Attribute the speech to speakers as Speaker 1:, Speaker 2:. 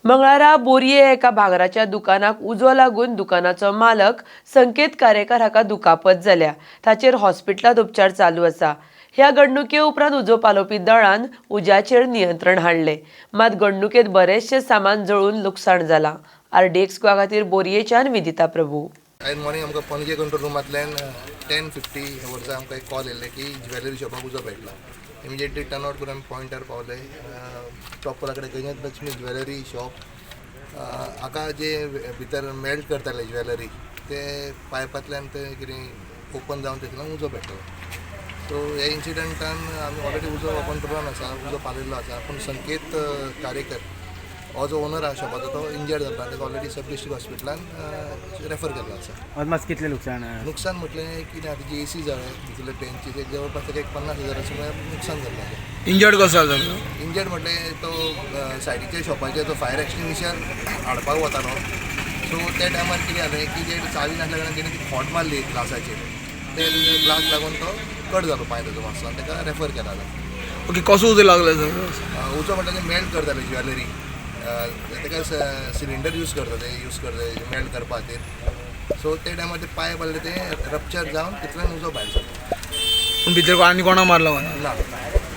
Speaker 1: मंगळारा बोरये एका भांगराच्या दुकानाक उजो लागून दुकानाचो मालक संकेत कारेकर हाका दुखापत जाल्या. ताचेर हॉस्पिटलांत उपचार चालू आसा. ह्या घडणुके उपरांत उजो पालोवपी दळान उज्याचेर नियंत्रण हाडलें. मात घडणुकेत बरेचशें सामान जळून लुकसाण जालां. आरडीएक्स गोवा खातीर बोरयेच्यान विदिता प्रभू.
Speaker 2: आयज मॉर्निंग आमकां पणजे कंट्रोल रुमांतल्यान 10:50 वर्सा आमकां एक कॉल येयल्ले की ज्वेलरी शॉपाक उजो पेटला. इमिजिएटली टर्न आवट करून आमी पॉयंटार पावले. टॉप कडेन गणेश लक्ष्मी ज्वेलरी शॉप, हाका जे भितर मेल्ट करताले ज्वेलरी, ते पायपांतल्यान ते कितें ओपन जावन थंयसरल्यान उजो पेटलो. सो ह्या इन्सिडंटान आमी ऑलरेडी उजो कंट्रोलान आसा, उजो पालयल्लो आसा. पूण संकेत कारेकर हो जो ओनर आसा शॉपाचो, तो इंजर्ड जाल्लो आनी ताका ऑलरेडी सब डिस्ट्रिक्ट हॉस्पिटलान रेफर केल्लो आसा.
Speaker 3: अदमास कितलें लुकसाण?
Speaker 2: नुकसान म्हटलें कितें आतां जी एसी जाय भितरले टेनची, ते जवळपास ताका एक 50,000चे म्हळ्यार नुकसान जाल्लें आसा.
Speaker 4: इंजर्ड कसो जालो?
Speaker 2: इंजर्ड म्हटलें तो सायडीच्या शॉपाचेर तो फायर एक्सटिंग्विशर हाडपाक वतालो. सो त्या टायमार कितें जालें की जे चावी नासल्या कारणान तेणें ती खोंट मारली ग्लासाचेर, ते ग्लास लागून तो कट जालो पांय ताजो मातसो आनी ताका रेफर केला आतां.
Speaker 4: ओके, कसो उजो लागलो सर?
Speaker 2: उजो म्हटल्यार ते मेल्ट करताले ज्वेलरी, ताका सिलिंडर यूज करता, ते यूज करता मेल्ट करपा खातीर. सो ते टायमार ते पांय पडले, ते रप्चर जावन तितल्यान उजो भायर सरलो.
Speaker 4: पूण भितर आनी कोणा मारलो?
Speaker 2: ना.